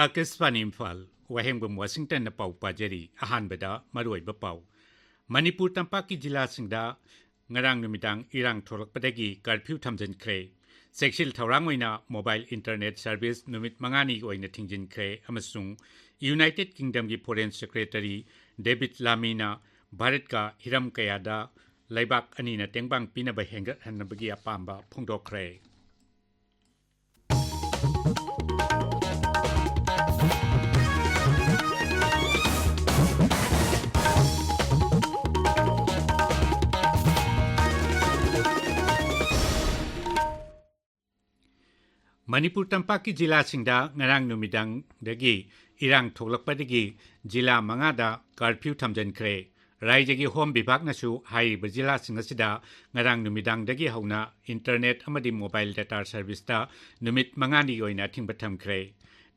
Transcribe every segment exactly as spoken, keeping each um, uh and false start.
ꯑꯥꯀꯥꯁꯕꯥꯅꯤ ꯏꯝꯐꯥꯜ, ꯋꯥꯍꯦꯡꯕꯝ ꯋꯥꯁꯤꯡꯇꯟꯅ ꯄꯥꯎ ꯄꯥꯖꯔꯤ꯫ ꯑꯍꯥꯟꯕꯗ ꯃꯔꯨꯑꯣꯏꯕ ꯄꯥꯎ꯫ ꯃꯅꯤꯄꯨꯔ ꯇꯝꯄꯥꯛꯀꯤ ꯖꯤꯂꯥꯁꯤꯡꯗ ꯉꯔꯥꯡ ꯅꯨꯃꯤꯗꯥꯡ ꯏꯔꯥꯡ ꯊꯣꯛꯂꯛꯄꯗꯒꯤ ꯀꯔꯐ꯭ꯌꯨ ꯊꯝꯖꯤꯟꯈ꯭ꯔꯦ꯫ ꯆꯦꯛꯁꯤꯜ ꯊꯧꯔꯥꯡ ꯑꯣꯏꯅ ꯃꯣꯕꯥꯏꯜ ꯏꯟꯇꯔꯅꯦꯠ ꯁꯔꯚꯤꯁ ꯅꯨꯃꯤꯠ ꯃꯉꯥꯅꯤꯒꯤ ꯑꯣꯏꯅ ꯊꯤꯡꯖꯤꯟꯈ꯭ꯔꯦ ꯑꯃꯁꯨꯡ ꯌꯨꯅꯥꯏꯇꯦꯗ ꯀꯤꯡꯗꯝꯒꯤ ꯐꯣꯔꯦꯟ ꯁꯦꯀ꯭ꯔꯦꯇꯔꯤ ꯗꯦꯕꯤꯗ ꯂꯥꯃꯤꯅ ꯚꯥꯔꯠꯀ ꯍꯤꯔꯝ ꯀꯌꯥꯗ ꯂꯩꯕꯥꯛ ꯑꯅꯤꯅ ꯇꯦꯡꯕꯥꯡ ꯄꯤꯅꯕ ꯍꯦꯟꯒꯠꯍꯟꯅꯕꯒꯤ ꯑꯄꯥꯝꯕ ꯐꯣꯡꯗꯣꯛꯈ꯭ꯔꯦ꯫ ꯃꯅꯤꯄꯨꯔ ꯇꯝꯄꯥꯛꯀꯤ ꯖꯤꯂꯥꯁꯤꯡꯗ ꯉꯔꯥꯡ ꯅꯨꯃꯤꯗꯥꯡꯗꯒꯤ ꯏꯔꯥꯡ ꯊꯣꯛꯂꯛꯄꯗꯒꯤ ꯖꯤꯂꯥ ꯃꯉꯥꯗ ꯀꯔꯐ꯭ꯌꯨ ꯊꯝꯖꯤꯟꯈ꯭ꯔꯦ꯫ ꯔꯥꯏꯖ꯭ꯌꯒꯤ ꯍꯣꯝ ꯕꯤꯚꯥꯒꯅꯁꯨ ꯍꯥꯏꯔꯤꯕ ꯖꯤꯂꯥꯁꯤꯡ ꯑꯁꯤꯗ ꯉꯔꯥꯡ ꯅꯨꯃꯤꯗꯥꯡꯗꯒꯤ ꯍꯧꯅ ꯏꯟꯇꯔꯅꯦꯠ ꯑꯃꯗꯤ ꯃꯣꯕꯥꯏꯜ ꯗꯦꯇꯥ ꯁꯔꯚꯤꯁꯇ ꯅꯨꯃꯤꯠ ꯃꯉꯥꯅꯤꯒꯤ ꯑꯣꯏꯅ ꯑꯊꯤꯡꯕ ꯊꯝꯈ꯭ꯔꯦ꯫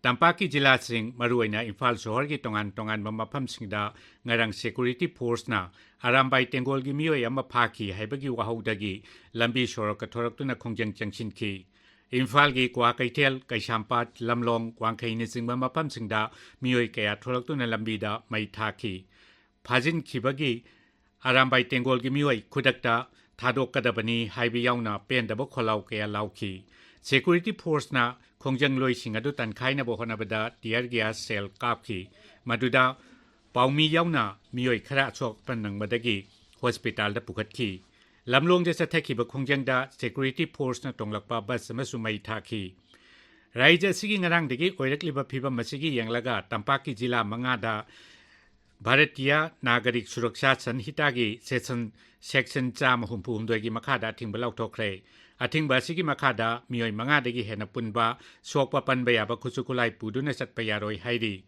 ꯇꯝꯄꯥꯛꯀꯤ ꯖꯤꯂꯥꯁꯤꯡ, ꯃꯔꯨꯑꯣꯏꯅ ꯏꯝꯐꯥꯜ ꯁꯣꯍꯔꯒꯤ ꯇꯣꯉꯥꯟ ꯇꯣꯉꯥꯟꯕ ꯃꯐꯝꯁꯤꯡꯗ ꯉꯔꯥꯡ ꯁꯦꯀ꯭ꯌꯨꯔꯤꯇꯤ ꯐꯣꯔꯁꯅ ꯑꯔꯥꯝꯕꯥꯏ ꯇꯦꯡꯒꯣꯜꯒꯤ ꯃꯤꯑꯣꯏ ꯑꯃ ꯐꯥꯈꯤ ꯍꯥꯏꯕꯒꯤ ꯋꯥꯍꯧꯗꯒꯤ ꯂꯝꯕꯤ ꯁꯣꯔꯣꯛꯀ ꯊꯣꯔꯛꯇꯨꯅ ꯈꯣꯡꯖꯪ ꯆꯪꯁꯤꯟꯈꯤ꯫ ꯏꯝꯐꯥꯜꯒꯤ ꯀ꯭ꯋꯥꯀꯩꯊꯦꯜ, ꯀꯩꯁꯥꯝꯄꯥꯠ, ꯂꯝꯂꯣꯡ, ꯋꯥꯡꯈꯩꯅꯆꯤꯡꯕ ꯃꯐꯝꯁꯤꯡꯗ ꯃꯤꯑꯣꯏ ꯀꯌꯥ ꯊꯣꯔꯛꯇꯨꯅ ꯂꯝꯕꯤꯗ ꯃꯩ ꯊꯥꯈꯤ꯫ ꯐꯥꯖꯤꯟꯈꯤꯕꯒꯤ ꯑꯔꯥꯝꯕꯥꯏ ꯇꯦꯡꯒꯣꯜꯒꯤ ꯃꯤꯑꯣꯏ ꯈꯨꯗꯛꯇ ꯊꯥꯗꯣꯛꯀꯗꯕꯅꯤ ꯍꯥꯏꯕ ꯌꯥꯎꯅ ꯄꯦꯟꯗꯕ ꯈꯣꯜꯂꯥꯎ ꯀꯌꯥ ꯂꯥꯎꯈꯤ꯫ ꯁꯦꯀ꯭ꯌꯨꯔꯤꯇꯤ ꯐꯣꯔꯁꯅ ꯈꯣꯡꯖꯪꯂꯣꯏꯁꯤꯡ ꯑꯗꯨ ꯇꯥꯟꯈꯥꯏꯅꯕ ꯍꯣꯠꯅꯕꯗ ꯇꯤꯌꯔ ꯒ꯭ꯌꯥꯁ ꯁꯦꯜ ꯀꯥꯞꯈꯤ꯫ ꯃꯗꯨꯗ ꯄꯥꯎꯃꯤ ꯌꯥꯎꯅ ꯃꯤꯑꯣꯏ ꯈꯔ ꯑꯁꯣꯛ ꯑꯄꯟ ꯅꯪꯕꯗꯒꯤ ꯍꯣꯁꯄꯤꯇꯥꯜꯗ ꯄꯨꯈꯠꯈꯤ꯫ ꯂꯝꯂꯣꯡꯗ ꯆꯠꯊꯈꯤꯕ ꯈꯣꯡꯖꯪꯗ ꯁꯦꯀ꯭ꯌꯨꯔꯤꯇꯤ ꯐꯣꯔꯁꯅ ꯇꯣꯡꯂꯛꯄ ꯕꯁ ꯑꯃꯁꯨ ꯃꯩ ꯊꯥꯈꯤ꯫ ꯔꯥꯏꯖ꯭ꯌ ꯑꯁꯤꯒꯤ ꯉꯔꯥꯡꯗꯒꯤ ꯑꯣꯏꯔꯛꯂꯤꯕ ꯐꯤꯚꯝ ꯑꯁꯤꯒꯤ ꯌꯦꯡꯂꯒ ꯇꯝꯄꯥꯛꯀꯤ ꯖꯤꯂꯥ ꯃꯉꯥꯗ ꯚꯥꯔꯇꯤꯌꯥ ꯅꯥꯒꯔꯤꯛ ꯁꯨꯔꯛꯁꯥ ꯁꯟꯍꯤꯇꯥꯒꯤ ꯁꯦꯁꯟ, ꯁꯦꯛꯁꯟ ꯆꯥꯝꯃ ꯍꯨꯝꯐꯨ ꯍꯨꯝꯗꯣꯏꯒꯤ ꯃꯈꯥꯗ ꯑꯊꯤꯡꯕ ꯂꯥꯎꯊꯣꯛꯈ꯭ꯔꯦ꯫ ꯑꯊꯤꯡꯕ ꯑꯁꯤꯒꯤ ꯃꯈꯥꯗ ꯃꯤꯑꯣꯏ ꯃꯉꯥꯗꯒꯤ ꯍꯦꯟꯅ ꯄꯨꯟꯕ, ꯁꯣꯛꯄ ꯄꯟꯕ ꯌꯥꯕ ꯈꯨꯠꯁꯨ ꯈꯨꯠꯂꯥꯏ ꯄꯨꯗꯨꯅ ꯆꯠꯄ ꯌꯥꯔꯣꯏ ꯍꯥꯏꯔꯤ꯫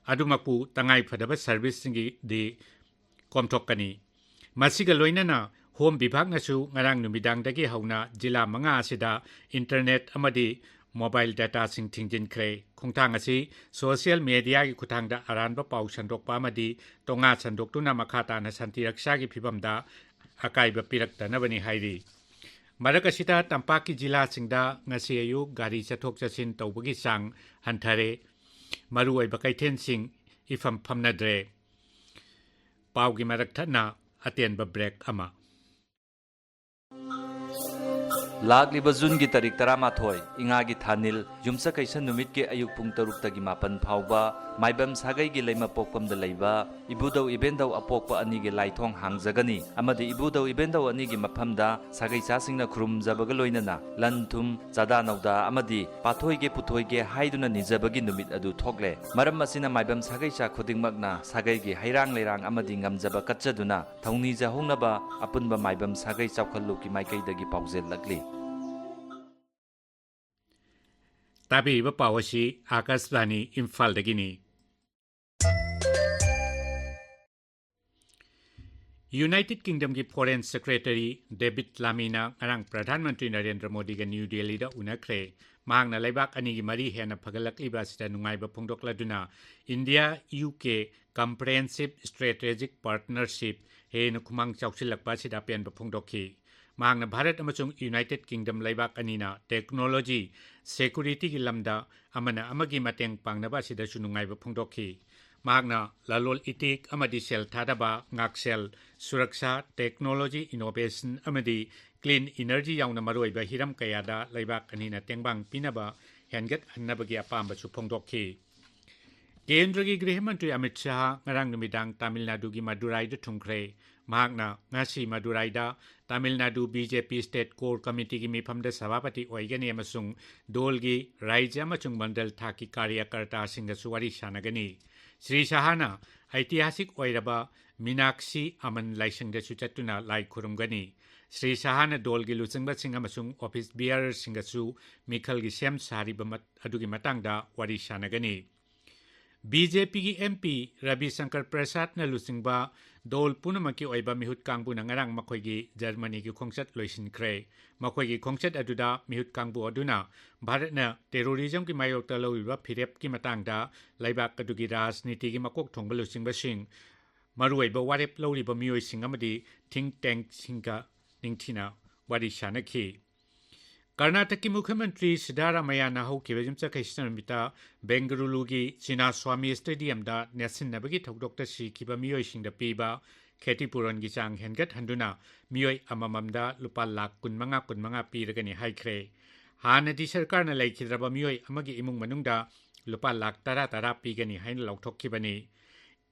ꯑꯗꯨꯃꯛꯄꯨ ꯇꯉꯥꯏ ꯐꯗꯕ ꯁꯔꯚꯤꯁꯁꯤꯡꯒꯤꯗꯤ ꯀꯣꯝꯊꯣꯛꯀꯅꯤ꯫ ꯃꯁꯤꯒ ꯂꯣꯏꯅꯅ ꯍꯣꯝ ꯕꯤꯚꯥꯒꯅꯁꯨ ꯉꯔꯥꯡ ꯅꯨꯃꯤꯗꯥꯡꯗꯒꯤ ꯍꯧꯅ ꯖꯤꯂꯥ ꯃꯉꯥ ꯑꯁꯤꯗ ꯏꯟꯇꯔꯅꯦꯠ ꯑꯃꯗꯤ ꯃꯣꯕꯥꯏꯜ ꯗꯦꯇꯥꯁꯤꯡ ꯊꯤꯡꯖꯤꯟꯈ꯭ꯔꯦ꯫ ꯈꯣꯡꯊꯥꯡ ꯑꯁꯤ ꯁꯣꯁꯤꯌꯦꯜ ꯃꯦꯗꯤꯌꯥꯒꯤ ꯈꯨꯠꯊꯥꯡꯗ ꯑꯔꯥꯟꯕ ꯄꯥꯎ ꯁꯟꯗꯣꯛꯄ ꯑꯃꯗꯤ ꯇꯣꯉꯥ ꯁꯟꯗꯣꯛꯇꯨꯅ ꯃꯈꯥ ꯇꯥꯅ ꯁꯥꯟꯇꯤ ꯔꯛꯁꯥꯒꯤ ꯐꯤꯚꯝꯗ ꯑꯀꯥꯏꯕ ꯄꯤꯔꯛꯇꯅꯕꯅꯤ ꯍꯥꯏꯔꯤ꯫ ꯃꯔꯛ ꯑꯁꯤꯗ ꯇꯝꯄꯥꯛꯀꯤ ꯖꯤꯂꯥꯁꯤꯡꯗ ꯉꯁꯤ ꯑꯌꯨꯛ ꯒꯥꯔꯤ ꯆꯠꯊꯣꯛ ꯆꯠꯁꯤꯟ ꯇꯧꯕꯒꯤ ꯆꯥꯡ ꯍꯟꯊꯔꯦ꯫ ꯃꯔꯨꯑꯣꯏꯕ ꯀꯩꯊꯦꯜꯁꯤꯡ ꯏꯐꯝ ꯐꯝꯅꯗ꯭ꯔꯦ꯫ ꯄꯥꯎꯒꯤ ꯃꯔꯛ ꯊꯠꯅ ꯑꯇꯦꯟꯕ break ꯑꯃ꯫ ꯂꯥꯛꯂꯤꯕ ꯖꯨꯟꯒꯤ ꯇꯥꯔꯤꯛ ꯇꯔꯥꯃꯥꯊꯣꯏ, ꯏꯉꯥꯒꯤ ꯊꯥꯅꯤꯜ, ꯌꯨꯝꯁꯀꯩꯁ ꯅꯨꯃꯤꯠꯀꯤ ꯑꯌꯨꯛ ꯄꯨꯡ ꯇꯔꯨꯛꯇꯒꯤ ꯃꯥꯄꯟ ꯐꯥꯎꯕ ꯃꯥꯏꯕꯝ ꯁꯥꯒꯩꯒꯤ ꯂꯩꯃꯄꯣꯛꯄꯝꯗ ꯂꯩꯕ ꯏꯕꯨꯙꯧ ꯏꯕꯦꯟꯙꯧ ꯑꯄꯣꯛꯄ ꯑꯅꯤꯒꯤ ꯂꯥꯏꯊꯣꯡ ꯍꯥꯡꯖꯒꯅꯤ ꯑꯃꯗꯤ ꯏꯕꯨꯙꯧ ꯏꯕꯦꯟꯙꯧ ꯑꯅꯤꯒꯤ ꯃꯐꯝꯗ ꯁꯥꯒꯩ ꯆꯥꯁꯤꯡꯅ ꯈꯨꯔꯨꯝꯖꯕꯒ ꯂꯣꯏꯅꯅ ꯂꯟ ꯊꯨꯝ, ꯆꯥꯗꯥ ꯅꯧꯗꯥ ꯑꯃꯗꯤ ꯄꯥꯊꯣꯏꯒꯦ ꯄꯨꯊꯣꯏꯒꯦ ꯍꯥꯏꯗꯨꯅ ꯅꯤꯖꯕꯒꯤ ꯅꯨꯃꯤꯠ ꯑꯗꯨ ꯊꯣꯛꯂꯦ꯫ ꯃꯔꯝ ꯑꯁꯤꯅ ꯃꯥꯏꯕꯝ ꯁꯥꯒꯩ ꯆꯥ ꯈꯨꯗꯤꯡꯃꯛꯅ ꯁꯥꯒꯩꯒꯤ ꯍꯩꯔꯥꯡ ꯂꯩꯔꯥꯡ ꯑꯃꯗꯤ ꯉꯝꯖꯕ ꯀꯠꯆꯗꯨꯅ ꯊꯧꯅꯤꯖꯍꯧꯅꯕ ꯑꯄꯨꯟꯕ ꯃꯥꯏꯕꯝ ꯁꯥꯒꯩ ꯆꯥꯎꯈꯠꯂꯨꯞꯀꯤ ꯃꯥꯏꯀꯩꯗꯒꯤ ꯄꯥꯎꯖꯦꯜꯂꯛꯂꯤ꯫ ꯇꯥꯕꯤꯔꯤꯕ ꯄꯥꯎ ꯑꯁꯤ ꯑꯥꯀꯥꯁꯕꯥꯅꯤ ꯏꯝꯐꯥꯜꯗꯒꯤꯅꯤ꯫ ꯌꯨꯅꯥꯏꯇꯦꯗ ꯀꯤꯡꯗꯝꯒꯤ ꯐꯣꯔꯦꯟ ꯁꯦꯀ꯭ꯔꯦꯇꯔꯤ ꯗꯦꯕꯤꯗ ꯂꯥꯃꯤꯅ ꯉꯔꯥꯡ ꯄ꯭ꯔꯙꯥꯟ ꯃꯟꯇ꯭ꯔꯤ ꯅꯔꯦꯟꯗ꯭ꯔ ꯃꯣꯗꯤꯒ ꯅ꯭ꯌꯨ ꯗꯦꯜꯂꯤꯗ ꯎꯅꯈ꯭ꯔꯦ꯫ ꯃꯍꯥꯛꯅ ꯂꯩꯕꯥꯛ ꯑꯅꯤꯒꯤ ꯃꯔꯤ ꯍꯦꯟꯅ ꯐꯒꯠꯂꯛꯂꯤꯕ ꯑꯁꯤꯗ ꯅꯨꯡꯉꯥꯏꯕ ꯐꯣꯡꯗꯣꯛꯂꯗꯨꯅ, India U K comprehensive strategic partnership ꯍꯦꯟꯅ ꯈꯨꯃꯥꯡ ꯆꯥꯎꯁꯤꯜꯂꯛꯄ ꯑꯁꯤꯗ ꯑꯄꯦꯟꯕ ꯐꯣꯡꯗꯣꯛꯈꯤ꯫ ꯃꯍꯥꯛꯅ ꯚꯥꯔꯠ ꯑꯃꯁꯨꯡ ꯌꯨꯅꯥꯏꯇꯦꯗ ꯀꯤꯡꯗꯝ ꯂꯩꯕꯥꯛ ꯑꯅꯤꯅ ꯇꯦꯛꯅꯣꯂꯣꯖꯤ ꯁꯦꯀ꯭ꯌꯨꯔꯤꯇꯤꯒꯤ ꯂꯝꯗ ꯑꯃꯅ ꯑꯃꯒꯤ ꯃꯇꯦꯡ ꯄꯥꯡꯅꯕ ꯑꯁꯤꯗꯁꯨ ꯅꯨꯡꯉꯥꯏꯕ ꯐꯣꯡꯗꯣꯛꯈꯤ꯫ ꯃꯍꯥꯛꯅ ꯂꯂꯣꯜ ꯏꯇꯤꯛ ꯑꯃꯗꯤ ꯁꯦꯜ ꯊꯥꯗꯕ, ꯉꯥꯛꯁꯦꯜ, ꯁꯨꯔꯛꯁꯥ, ꯇꯦꯛꯅꯣꯂꯣꯖꯤ ꯏꯅꯣꯚꯦꯁꯟ ꯑꯃꯗꯤ ꯀ꯭ꯂꯤꯟ ꯏꯅꯔꯖꯤ ꯌꯥꯎꯅ ꯃꯔꯨꯑꯣꯏꯕ ꯍꯤꯔꯝ ꯀꯌꯥꯗ ꯂꯩꯕꯥꯛ ꯑꯅꯤꯅ ꯇꯦꯡꯕꯥꯡ ꯄꯤꯅꯕ ꯍꯦꯟꯒꯠꯍꯟꯅꯕꯒꯤ ꯑꯄꯥꯝꯕꯁꯨ ꯐꯣꯡꯗꯣꯛꯈꯤ꯫ ꯀꯦꯟꯗ꯭ꯔꯒꯤ ꯒ꯭ꯔꯤꯍ ꯃꯟꯇ꯭ꯔꯤ ꯑꯃꯤꯠ ꯁꯥꯍ ꯉꯔꯥꯡ ꯅꯨꯃꯤꯗꯥꯡ ꯇꯥꯃꯤꯜ ꯅꯥꯗꯨꯒꯤ ꯃꯗꯨꯔꯥꯏꯗ ꯊꯨꯡꯈ꯭ꯔꯦ꯫ ꯃꯍꯥꯛꯅ ꯉꯁꯤ ꯃꯗꯨꯔꯥꯏꯗ ꯇꯥꯃꯤꯜ ꯅꯥꯗꯨ ꯕꯤ ꯖꯦ ꯄꯤ ꯁ꯭ꯇꯦꯠ ꯀꯣꯔ ꯀꯃꯤꯇꯤꯒꯤ ꯃꯤꯐꯝꯗ ꯁꯚꯥꯄꯇꯤ ꯑꯣꯏꯒꯅꯤ ꯑꯃꯁꯨꯡ ꯗꯣꯜꯒꯤ ꯔꯥꯏꯖ꯭ꯌ ꯑꯃꯁꯨꯡ ꯃꯟꯗꯜ ꯊꯥꯛꯀꯤ ꯀꯥꯔꯌꯀꯔꯇꯥꯁꯤꯡꯒꯁꯨ ꯋꯥꯔꯤ ꯁꯥꯟꯅꯒꯅꯤ꯫ ꯁ꯭ꯔꯤ ꯁꯥꯍꯅ ꯑꯩꯇꯤꯍꯥꯁꯤꯛ ꯑꯣꯏꯔꯕ ꯃꯤꯅꯥꯛꯁꯤ ꯑꯃꯟ ꯂꯥꯏꯁꯪꯗꯁꯨ ꯆꯠꯇꯨꯅ ꯂꯥꯏ ꯈꯨꯔꯨꯝꯒꯅꯤ꯫ ꯁ꯭ꯔꯤ ꯁꯥꯍꯅ ꯗꯣꯜꯒꯤ ꯂꯨꯆꯤꯡꯕꯁꯤꯡ ꯑꯃꯁꯨꯡ ꯑꯣꯐꯤꯁ ꯕꯤꯌꯔꯔꯁꯤꯡꯒꯁꯨ ꯃꯤꯈꯜꯒꯤ ꯁꯦꯝ ꯁꯥꯔꯤꯕ ꯃꯠ-, ꯑꯗꯨꯒꯤ ꯃꯇꯥꯡꯗ ꯋꯥꯔꯤ ꯁꯥꯟꯅꯒꯅꯤ꯫ ꯕꯤ ꯖꯦ ꯄꯤꯒꯤ ꯑꯦꯝ ꯄꯤ ꯔꯕꯤ ꯁꯪꯀꯔ ꯄ꯭ꯔꯁꯥꯗꯅ ꯂꯨꯆꯤꯡꯕ ꯗꯣꯜ ꯄꯨꯝꯅꯃꯛꯀꯤ ꯑꯣꯏꯕ ꯃꯤꯍꯨꯠ ꯀꯥꯡꯕꯨꯅ ꯉꯔꯥꯡ ꯃꯈꯣꯏꯒꯤ ꯖꯔꯃꯅꯤꯒꯤ ꯈꯣꯡꯆꯠ ꯂꯣꯏꯁꯤꯟꯈ꯭ꯔꯦ꯫ ꯃꯈꯣꯏꯒꯤ ꯈꯣꯡꯆꯠ ꯑꯗꯨꯗ ꯃꯤꯍꯨꯠ ꯀꯥꯡꯕꯨ ꯑꯗꯨꯅ ꯚꯥꯔꯠꯅ ꯇꯦꯔꯣꯔꯤꯖꯝꯒꯤ ꯃꯥꯌꯣꯛꯇ ꯂꯧꯔꯤꯕ ꯐꯤꯔꯦꯞꯀꯤ ꯃꯇꯥꯡꯗ ꯂꯩꯕꯥꯛ ꯑꯗꯨꯒꯤ ꯔꯥꯖꯅꯤꯇꯤꯒꯤ ꯃꯀꯣꯛ ꯊꯣꯡꯕ ꯂꯨꯆꯤꯡꯕꯁꯤꯡ, ꯃꯔꯨꯑꯣꯏꯕ ꯋꯥꯔꯦꯞ ꯂꯧꯔꯤꯕ ꯃꯤꯑꯣꯏꯁꯤꯡ ꯑꯃꯗꯤ ꯊꯤꯡ ꯇꯦꯡꯁꯤꯡꯒ ꯅꯤꯡꯊꯤꯅ ꯋꯥꯔꯤ ꯁꯥꯅꯈꯤ꯫ ꯀꯔꯅꯥꯇꯛꯀꯤ ꯃꯨꯈ꯭ꯌ ꯃꯟꯇ꯭ꯔꯤ ꯁꯤꯗꯥꯔꯥꯃꯌꯥꯅ ꯍꯧꯈꯤꯕ ꯌꯨꯝꯁꯀꯩꯁ ꯅꯨꯃꯤꯠꯇ ꯕꯦꯡꯒꯂꯨꯔꯨꯒꯤ ꯆꯤꯅꯥꯁ꯭ꯋꯥꯃꯤ ꯁ꯭ꯇꯦꯗꯤꯌꯝꯗ ꯅꯦꯠꯁꯤꯟꯅꯕꯒꯤ ꯊꯧꯗꯣꯛꯇ ꯁꯤꯈꯤꯕ ꯃꯤꯑꯣꯏꯁꯤꯡꯗ ꯄꯤꯕ ꯈꯦꯇꯤꯄꯨꯔꯟꯒꯤ ꯆꯥꯡ ꯍꯦꯟꯒꯠꯍꯟꯗꯨꯅ ꯃꯤꯑꯣꯏ ꯑꯃꯃꯝꯗ ꯂꯨꯄꯥ ꯂꯥꯈ ꯀꯨꯟꯃꯉꯥ ꯀꯨꯟꯃꯉꯥ ꯄꯤꯔꯒꯅꯤ ꯍꯥꯏꯈ꯭ꯔꯦ꯫ ꯍꯥꯟꯅꯗꯤ ꯁꯔꯀꯥꯔꯅ ꯂꯩꯈꯤꯗ꯭ꯔꯕ ꯃꯤꯑꯣꯏ ꯑꯃꯒꯤ ꯏꯃꯨꯡ ꯃꯅꯨꯡꯗ ꯂꯨꯄꯥ ꯂꯥꯈ ꯇꯔꯥ ꯇꯔꯥ ꯄꯤꯒꯅꯤ ꯍꯥꯏꯅ ꯂꯥꯎꯊꯣꯛꯈꯤꯕꯅꯤ꯫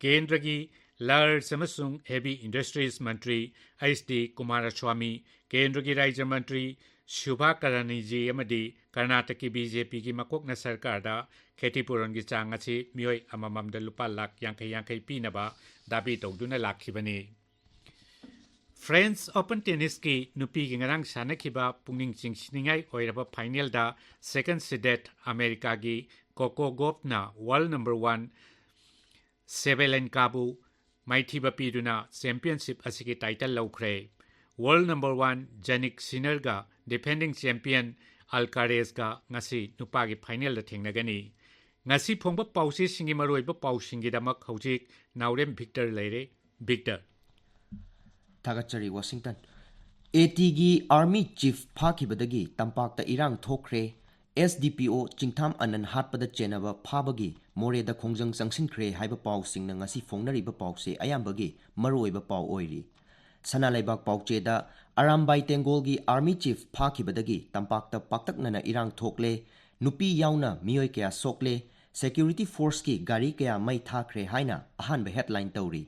ꯀꯦꯟꯗ꯭ꯔꯒꯤ ꯂꯥꯔꯖ ꯑꯃꯁꯨꯡ ꯍꯦꯚꯤ ꯏꯟꯗꯁꯇ꯭ꯔꯤꯁ ꯃꯟꯇ꯭ꯔꯤ ꯑꯩꯆ ꯗꯤ ꯀꯨꯃꯥꯔꯁ꯭ꯋꯥꯃꯤ, ꯀꯦꯟꯗ꯭ꯔꯒꯤ ꯔꯥꯖ꯭ꯌ ꯃꯟꯇ꯭ꯔꯤ ꯁꯨꯚꯥ ꯀꯔꯅꯤꯖꯤ ꯑꯃꯗꯤ ꯀꯔꯅꯥꯇꯛꯀꯤ ꯕꯤ ꯖꯦ ꯄꯤꯒꯤ ꯃꯀꯣꯛꯅ ꯁꯔꯀꯥꯔꯗ ꯈꯦꯇꯤꯄꯨꯔꯟꯒꯤ ꯆꯥꯡ ꯑꯁꯤ ꯃꯤꯑꯣꯏ ꯑꯃꯃꯝꯗ ꯂꯨꯄꯥ ꯂꯥꯈ ꯌꯥꯡꯈꯩ ꯌꯥꯡꯈꯩ ꯄꯤꯅꯕ ꯗꯥꯕꯤ ꯇꯧꯗꯨꯅ ꯂꯥꯛꯈꯤꯕꯅꯤ꯫ ꯐ꯭ꯔꯦꯟꯁ ꯑꯣꯄꯟ ꯇꯦꯅꯤꯁꯀꯤ ꯅꯨꯄꯤꯒꯤ ꯉꯔꯥꯡ ꯁꯥꯟꯅꯈꯤꯕ ꯄꯨꯛꯅꯤꯡ ꯆꯤꯡꯁꯤꯟꯅꯤꯡꯉꯥꯏ ꯑꯣꯏꯔꯕ ꯐꯥꯏꯅꯦꯜꯗ ꯁꯦꯀꯦꯟ ꯁꯤꯗꯦꯠ ꯑꯃꯦꯔꯤꯀꯥꯒꯤ ꯀꯣꯀꯣ ꯒꯣꯐꯅ ꯋꯥꯔꯜ ꯅꯝꯕꯔ ꯋꯥꯟ ꯁꯦꯕꯦꯂꯦꯟꯀꯥꯕꯨ ꯃꯥꯏꯊꯤꯕ ꯄꯤꯗꯨꯅ ꯆꯦꯝꯄꯤꯌꯟꯁꯤꯞ ꯑꯁꯤꯒꯤ ꯇꯥꯏꯇꯜ ꯂꯧꯈ꯭ꯔꯦ꯫ World number one ꯖꯦꯅꯤꯛ ꯁꯤꯅꯔꯒ defending champion ꯑꯜꯀꯥꯔꯦꯖꯒ ꯉꯁꯤ ꯅꯨꯄꯥꯒꯤ ꯐꯥꯏꯅꯦꯜꯗ ꯊꯦꯡꯅꯒꯅꯤ꯫ ꯉꯁꯤ ꯐꯣꯡꯕ ꯄꯥꯎꯆꯦꯁꯤꯡꯒꯤ ꯃꯔꯨꯑꯣꯏꯕ ꯄꯥꯎꯁꯤꯡꯒꯤꯗꯃꯛ ꯍꯧꯖꯤꯛ ꯅꯥꯎꯔꯦꯝ ꯚꯤꯛꯇꯔ ꯂꯩꯔꯦ꯫ ꯚꯤꯛꯇꯔ꯫ ꯊꯥꯒꯠꯆꯔꯤ, ꯋꯥꯁꯤꯡꯇꯟ꯫ ꯑꯦ ꯇꯤꯒꯤ ꯑꯥꯔꯃꯤ ꯆꯤꯐ ꯐꯥꯈꯤꯕꯗꯒꯤ ꯇꯝꯄꯥꯛꯇ ꯏꯔꯥꯡ ꯊꯣꯛꯈ꯭ꯔꯦ꯫ ꯑꯦꯁ ꯗꯤ ꯄꯤ ꯑꯣ ꯆꯤꯡꯊꯥꯝ ꯑꯅꯟ ꯍꯥꯠꯄꯗ ꯆꯦꯟꯅꯕ ꯐꯥꯕꯒꯤ ꯃꯣꯔꯦꯗ ꯈꯣꯡꯖꯪ ꯆꯪꯁꯤꯟꯈ꯭ꯔꯦ ꯍꯥꯏꯕ ꯄꯥꯎꯁꯤꯡꯅ ꯉꯁꯤ ꯐꯣꯡꯅꯔꯤꯕ ꯄꯥꯎꯁꯦ ꯑꯌꯥꯝꯕꯒꯤ ꯃꯔꯨꯑꯣꯏꯕ ꯄꯥꯎ ꯑꯣꯏꯔꯤ꯫ ꯁꯅꯥ ꯂꯩꯕꯥꯛ ꯄꯥꯎꯆꯦꯗ ꯑꯔꯥꯝꯕꯥꯏ ꯇꯦꯡꯒꯣꯜꯒꯤ ꯑꯥꯔꯃꯤ ꯆꯤꯐ ꯐꯥꯈꯤꯕꯗꯒꯤ ꯇꯝꯄꯥꯛꯇ ꯄꯥꯛꯇꯛꯅꯅ ꯏꯔꯥꯡ ꯊꯣꯛꯂꯦ, ꯅꯨꯄꯤ ꯌꯥꯎꯅ ꯃꯤꯑꯣꯏ ꯀꯌꯥ ꯁꯣꯛꯂꯦ, ꯁꯦꯀ꯭ꯌꯨꯔꯤꯇꯤ ꯐꯣꯔꯁꯀꯤ ꯒꯥꯔꯤ ꯀꯌꯥ ꯃꯩ ꯊꯥꯈ꯭ꯔꯦ ꯍꯥꯏꯅ ꯑꯍꯥꯟꯕ ꯍꯦꯗꯂꯥꯏꯟ ꯇꯧꯔꯤ꯫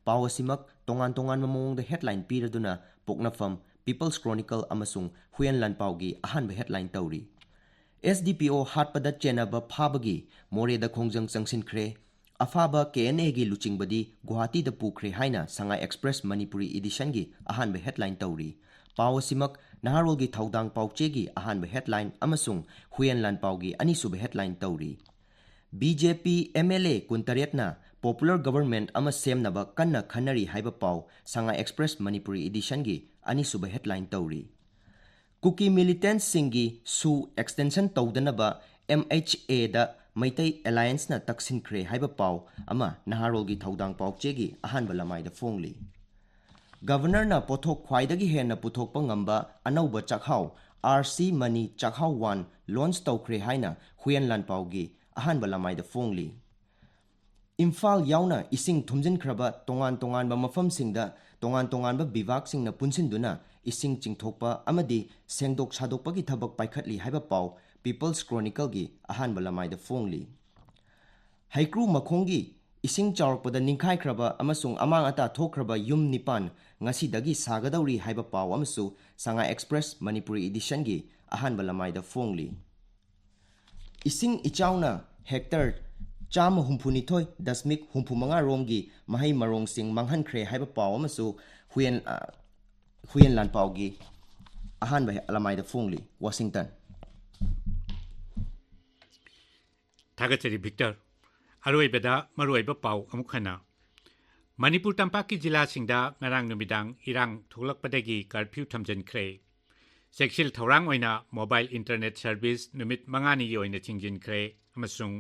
ꯄꯥꯎ ꯑꯁꯤꯃꯛ ꯇꯣꯉꯥꯟ ꯇꯣꯉꯥꯟꯕ ꯃꯑꯣꯡꯗ ꯍꯦꯗꯂꯥꯏꯟ ꯄꯤꯔꯗꯨꯅ ꯄꯣꯛꯅꯐꯝ, ꯄꯤꯄꯜꯁ ꯀ꯭ꯔꯣꯅꯤꯀꯜ ꯑꯃꯁꯨꯡ ꯍꯨꯏꯌꯦꯟ ꯂꯥꯟꯄꯥꯎꯒꯤ ꯑꯍꯥꯟꯕ ꯍꯦꯗꯂꯥꯏꯟ ꯇꯧꯔꯤ꯫ ꯑꯦꯁ ꯗꯤ ꯄꯤ ꯑꯣ ꯍꯥꯠꯄꯗ ꯆꯦꯟꯅꯕ ꯐꯥꯕꯒꯤ ꯃꯣꯔꯦꯗ ꯈꯣꯡꯖꯪ ꯆꯪꯁꯤꯟꯈ꯭ꯔꯦ꯫ ꯑꯐꯥꯕ ꯀꯦ ꯑꯦꯟ ꯑꯦꯒꯤ ꯂꯨꯆꯤꯡꯕꯗꯤ ꯒꯨꯋꯥꯍꯥꯇꯤꯗ ꯄꯨꯈ꯭ꯔꯦ ꯍꯥꯏꯅ ꯁꯉꯥꯏ ꯑꯦꯛꯁꯄ꯭ꯔꯦꯁ ꯃꯅꯤꯄꯨꯔꯤ ꯏꯗꯤꯁꯟꯒꯤ ꯑꯍꯥꯟꯕ ꯍꯦꯗꯂꯥꯏꯟ ꯇꯧꯔꯤ꯫ ꯄꯥꯎ ꯑꯁꯤꯃꯛ ꯅꯍꯥꯔꯣꯜꯒꯤ ꯊꯧꯗꯥꯡ ꯄꯥꯎꯆꯦꯒꯤ ꯑꯍꯥꯟꯕ ꯍꯦꯗꯂꯥꯏꯟ ꯑꯃꯁꯨꯡ ꯍꯨꯏꯌꯦꯟ ꯂꯥꯟꯄꯥꯎꯒꯤ ꯑꯅꯤꯁꯨꯕ ꯍꯦꯗꯂꯥꯏꯟ ꯇꯧꯔꯤ꯫ B J P M L A ꯀꯨꯟꯇꯔꯦꯠꯅ ꯄꯣꯄꯨꯂꯔ ꯒꯕꯔꯟꯃꯦꯟꯠ ꯑꯃ ꯁꯦꯝꯅꯕ ꯀꯟꯅ ꯈꯟꯅꯔꯤ ꯍꯥꯏꯕ ꯄꯥꯎ ꯁꯉꯥꯏ ꯑꯦꯛꯁꯄ꯭ꯔꯦꯁ ꯃꯅꯤꯄꯨꯔꯤ ꯏꯗꯤꯁꯟꯒꯤ ꯑꯅꯤꯁꯨꯕ ꯍꯦꯗꯂꯥꯏꯟ ꯇꯧꯔꯤ꯫ ꯀꯨꯀꯤ ꯃꯤꯂꯤꯇꯦꯟꯠꯁꯤꯡꯒꯤ ꯁꯨ ꯑꯦꯛꯁꯇꯦꯟꯁꯟ ꯇꯧꯗꯅꯕ ꯑꯦꯝ ꯑꯩꯆ ꯑꯦꯗ ꯃꯩꯇꯩ ꯑꯦꯂꯥꯌꯟꯁꯅ ꯇꯛꯁꯤꯟꯈ꯭ꯔꯦ ꯍꯥꯏꯕ ꯄꯥꯎ ꯑꯃ ꯅꯍꯥꯔꯣꯜꯒꯤ ꯊꯧꯗꯥꯡ ꯄꯥꯎꯆꯦꯒꯤ ꯑꯍꯥꯟꯕ ꯂꯃꯥꯏꯗ ꯐꯣꯡꯂꯤ꯫ ꯒꯕꯔꯅꯔꯅ ꯄꯣꯠꯊꯣꯛ ꯈ꯭ꯋꯥꯏꯗꯒꯤ ꯍꯦꯟꯅ ꯄꯨꯊꯣꯛꯄ ꯉꯝꯕ ꯑꯅꯧꯕ ꯆꯥꯛꯍꯥꯎ ꯑꯥꯔ ꯁꯤ ꯃꯅꯤ ꯆꯥꯛꯍꯥꯎ ꯋꯥꯟ ꯂꯣꯟꯆ ꯇꯧꯈ꯭ꯔꯦ ꯍꯥꯏꯅ ꯍꯨꯏꯌꯦꯟ ꯂꯥꯟꯄꯥꯎꯒꯤ ꯑꯍꯥꯟꯕ ꯂꯃꯥꯏꯗ ꯐꯣꯡꯂꯤ꯫ ꯏꯝꯐꯥꯜ ꯌꯥꯎꯅ ꯏꯁꯤꯡ ꯊꯨꯝꯖꯤꯟꯈ꯭ꯔꯕ ꯇꯣꯉꯥꯟ ꯇꯣꯉꯥꯟꯕ ꯃꯐꯝꯁꯤꯡꯗ ꯇꯣꯉꯥꯟ ꯇꯣꯉꯥꯟꯕ ꯕꯤꯚꯥꯒꯁꯤꯡꯅ ꯄꯨꯟꯁꯤꯟꯗꯨꯅ ꯏꯁꯤꯡ ꯆꯤꯡꯊꯣꯛꯄ ꯑꯃꯗꯤ ꯁꯦꯡꯗꯣꯛ ꯁꯥꯗꯣꯛꯄꯒꯤ ꯊꯕꯛ ꯄꯥꯏꯈꯠꯂꯤ ꯍꯥꯏꯕ ꯄꯥꯎ ꯄꯤꯄꯜꯁ ꯀ꯭ꯔꯣꯅꯤꯀꯜꯒꯤ ꯑꯍꯥꯟꯕ ꯂꯃꯥꯏꯗ ꯐꯣꯡꯂꯤ꯫ ꯍꯩꯀ꯭ꯔꯨ ꯃꯈꯣꯡꯒꯤ ꯏꯁꯤꯡ ꯆꯥꯎꯔꯛꯄꯗ ꯅꯤꯡꯈꯥꯏꯈ꯭ꯔꯕ ꯑꯃꯁꯨꯡ ꯑꯃꯥꯡ ꯑꯇꯥ ꯊꯣꯛꯈ꯭ꯔꯕ ꯌꯨꯝ ꯅꯤꯄꯥꯟ ꯉꯁꯤꯗꯒꯤ ꯁꯥꯒꯗꯧꯔꯤ ꯍꯥꯏꯕ ꯄꯥꯎ ꯑꯃꯁꯨ ꯁꯉꯥꯏ ꯑꯦꯛꯁꯄ꯭ꯔꯦꯁ ꯃꯅꯤꯄꯨꯔꯤ ꯏꯗꯤꯁꯟꯒꯤ ꯑꯍꯥꯟꯕ ꯂꯃꯥꯏꯗ ꯐꯣꯡꯂꯤ꯫ ꯏꯁꯤꯡ ꯏꯆꯥꯎꯅ ꯍꯦꯛꯇꯔ ꯆꯥꯝꯃ ꯍꯨꯝꯐꯨꯅꯤꯊꯣꯏ ꯗꯁꯃꯤꯛ ꯍꯨꯝꯐꯨ ꯃꯉꯥ ꯔꯣꯝꯒꯤ ꯃꯍꯩ ꯃꯔꯣꯡꯁꯤꯡ ꯃꯥꯡꯍꯟꯈ꯭ꯔꯦ ꯍꯥꯏꯕ ꯄꯥꯎ ꯑꯃꯁꯨ ꯍꯨꯌꯦꯟ, ꯑ, ꯍꯨꯌꯦꯟ ꯂꯥꯟꯄꯥꯎꯒꯤ ꯑꯍꯥꯟꯕ ꯂꯃꯥꯏꯗ ꯐꯣꯡꯂꯤ꯫ ꯋꯥꯁꯤꯡꯇꯟ꯫ ꯊꯥꯒꯠꯆꯔꯤ ꯚꯤꯛꯇꯔ꯫ ꯑꯔꯣꯏꯕꯗ ꯃꯔꯨꯑꯣꯏꯕ ꯄꯥꯎ ꯑꯃꯨꯛ ꯍꯟꯅ꯫ ꯃꯅꯤꯄꯨꯔ ꯇꯝꯄꯥꯛꯀꯤ ꯖꯤꯂꯥꯁꯤꯡꯗ ꯉꯔꯥꯡ ꯅꯨꯃꯤꯗꯥꯡ ꯏꯔꯥꯡ ꯊꯣꯛꯂꯛꯄꯗꯒꯤ ꯀꯔꯐ꯭ꯌꯨ ꯊꯝꯖꯤꯟꯈ꯭ꯔꯦ꯫ ꯆꯦꯛꯁꯤꯜ ꯊꯧꯔꯥꯡ ꯑꯣꯏꯅ ꯃꯣꯕꯥꯏꯜ ꯏꯟꯇꯔꯅꯦꯠ ꯁꯔꯚꯤꯁ ꯅꯨꯃꯤꯠ ꯃꯉꯥꯅꯤꯒꯤ ꯑꯣꯏꯅ ꯊꯤꯡꯖꯤꯟꯈ꯭ꯔꯦ ꯑꯃꯁꯨꯡ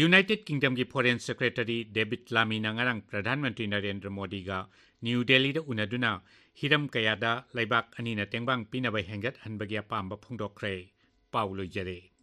ꯌꯨꯅꯥꯏꯇꯦꯗ ꯀꯤꯡꯗꯝꯒꯤ ꯐꯣꯔꯦꯟ ꯁꯦꯀ꯭ꯔꯦꯇꯔꯤ ꯗꯦꯕꯤꯗ ꯂꯥꯃꯤꯅ ꯉꯔꯥꯡ ꯄ꯭ꯔꯙꯥꯟ ꯃꯟꯇ꯭ꯔꯤ ꯅꯔꯦꯟꯗ꯭ꯔ ꯃꯣꯗꯤꯒ ꯅ꯭ꯌꯨ ꯗꯦꯜꯂꯤꯗ ꯎꯅꯗꯨꯅ ꯍꯤꯔꯝ ꯀꯌꯥꯗ ꯂꯩꯕꯥꯛ ꯑꯅꯤꯅ ꯇꯦꯡꯕꯥꯡ ꯄꯤꯅꯕ ꯍꯦꯟꯒꯠꯍꯟꯕꯒꯤ ꯑꯄꯥꯝꯕ ꯐꯣꯡꯗꯣꯛꯈ꯭ꯔꯦ꯫ ꯄꯥꯎ ꯂꯣꯏꯖꯔꯦ꯫